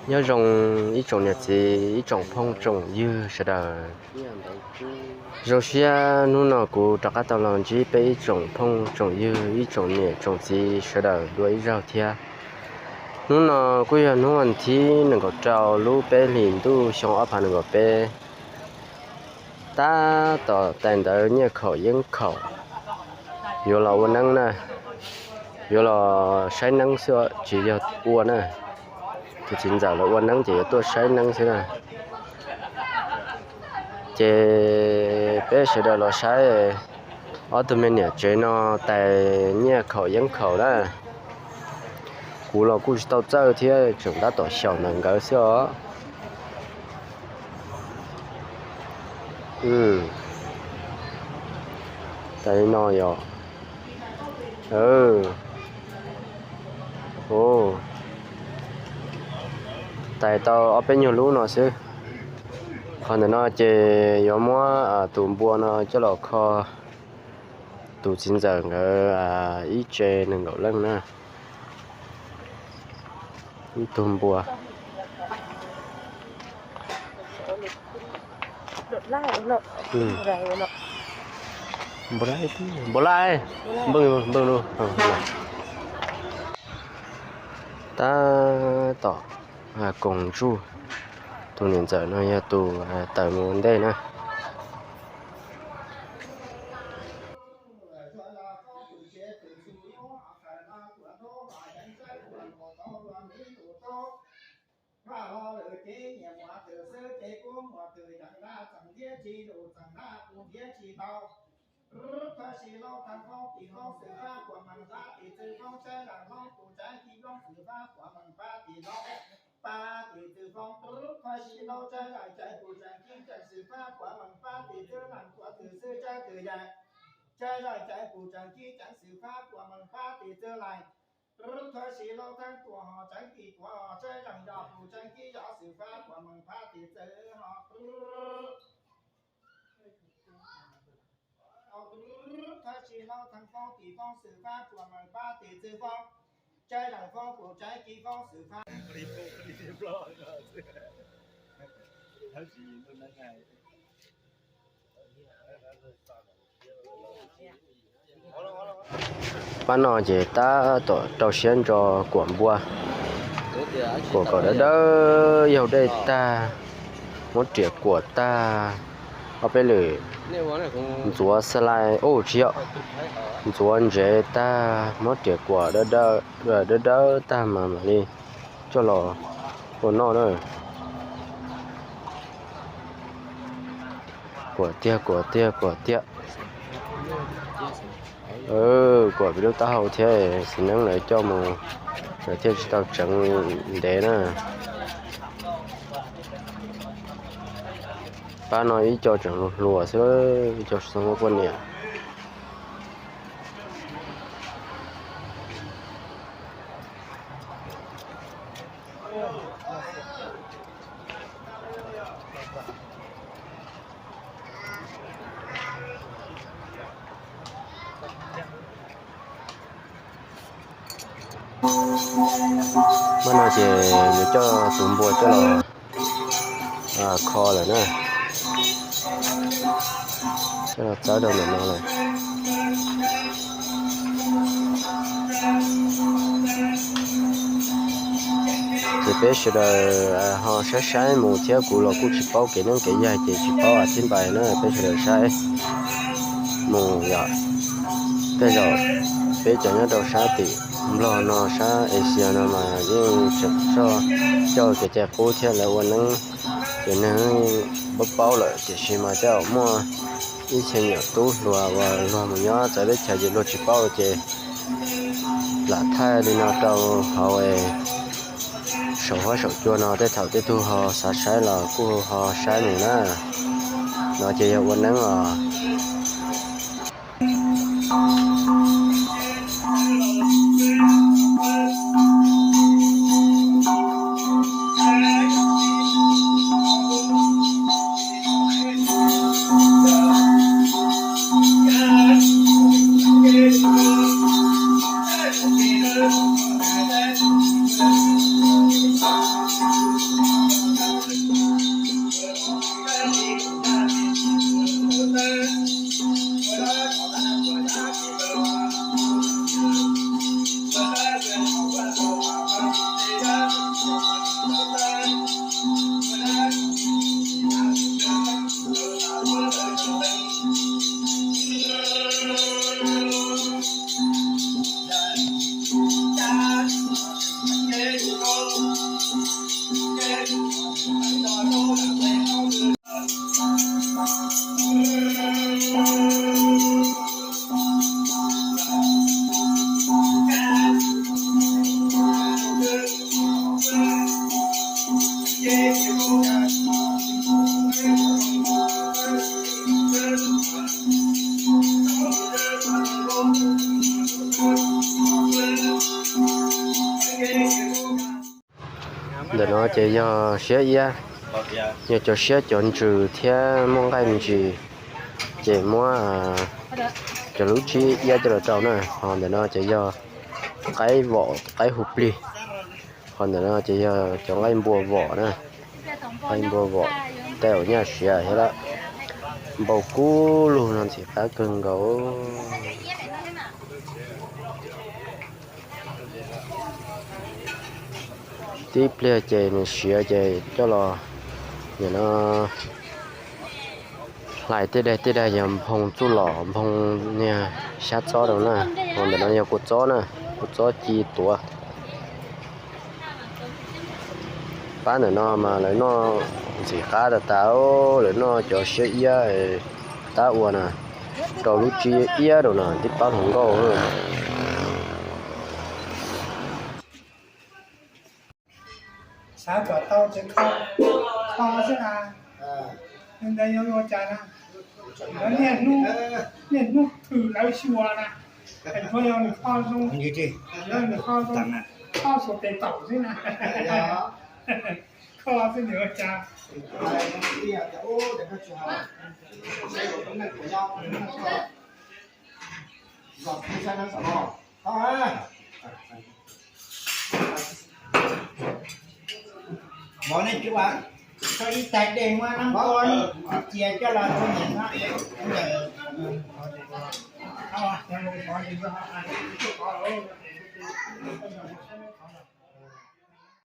Nyob zoo ib tsoom niam txiv, ib tsoom phooj tsoom ywg sawv daws. Zoo siab hnub no kuv rov qab tau los ntsib peb ib tsoom phooj tsoom ywg, ib tsoom niam tsoom txiv sawv daws dua ib zaug thiab. Hnub no kuj yog hnub vas thib nees nkaum rau lub peb hlis ntuj xyoo ob phav nees nkaum peb. Tab tom tais ntawv nyiaj khaum yeeb khaum yuav los ua neeb na, yuav los saib neeb xwb tsis yog ua na. Tus txiv ntxawm lawv ua neeb ces yuav tuaj saib neeb xwb na. Ces peb sawv daws los saib ob tug me niam tsev no tais nyiaj khaum yeeb khaum na. Kuv los kuj tsis tau txawj thiab, tseem tab tom xyaum ntawm nkawd xwb os. Tais li no yog, tais tau ob peb nyuag lub no xwb. Qhov ntawm no ces yuav muab tus npua no coj los kho tus txiv ntxawm nkawd ib tse nees nkaum leej na. Ib tug npua. Npua laj, npua laj, npej, npej lub. Tab tom koom ntsuj, tus niam ntxawm no yog tus tawm mus ua ntej na. Pab no ces tab tom rau siab ntso kuam npua, kuam kom dawb dawb, yaug dej tag, muab riam kuam tag, ob peb lwm ntxuav xas lais, ub tsis yog, ntxuav ntsev tag, muab riam kuam dawb dawb tag mas mam li coj los ua noj na. Kuam tiag, kuam tiag, kuam tiag. Kuam pem lub taub hau thiab, txiv neeb lawv coj mus, lawv thiaj tsis tau tseev ntev na. Pab no ib co tseem hluas hluas xwb, ib co tsis tau muaj poj niam. Pab no ces yuav coj tus npua coj los kho lawm na. Coj los txawb rau ntawm no lawm. Ces peb sawv daws ho saib saib mus thiab, kuv los kuj tsis paub kev neeb kev yaig ces tsis paub a thib npais na, peb sawv daws saib mus yom. Tej zaum peb cov nyob rau sab tim Nplog no, sab Asia no mas yeej tseem txog coj kev cai qub thiab lawv ua neeb, ces neeg paub paub lawm, tiam sis mas tej zaum muaj ib txhia nyuam tub hluas uas luag mus nyob txawv teb chaws ces luag tsis paub ces lam thaij li no rau hauv saum huab saum cua no, tej thaum tej tug ho xav saib los kuj ho saib mus na. No ces yog ua neeb os. Ntawm no ces yog siab iab, yog cov siab cov ntsws thiab muaj nqaij me ntsis, ces muab cov lub tsib iab coj los rau na. Ho ntawm no ces yog qaib vom qaib hu plig. Ho ntawm no ces yog cov nqaij npua vom na, nqaij npua vom, tej zaum nyaj siav thiab lawm. Npau kub lug no ntxim qab kawg nkaus. Tib pliag ces nws siav ces coj los, nim no hlais tej daig tej daig yog nphoo txuj lom nphoo niag xyab txob rau na. Ho ntawm no yog kua txob na, kua txob ci tuav. Pab ntawm no mas lawv noj ntxim qab tas tas, lawv noj cov siab iab tab ua na, rau lub tsib iab rau no tib pab hluas nkauj. Xav kom tau ces kho, kho xwb na. Ntawd yuav ua cas na? Niaj hnub, niaj hnub thwm lawv xyuas na. Tshuav yog nws kho zoo, yog nws kho zoo, kho xuas tes taum xwb na. Kho xwb nws ua cas. Vauv, nej tso ib tais dej muab nab ua cia coj los rau niam no.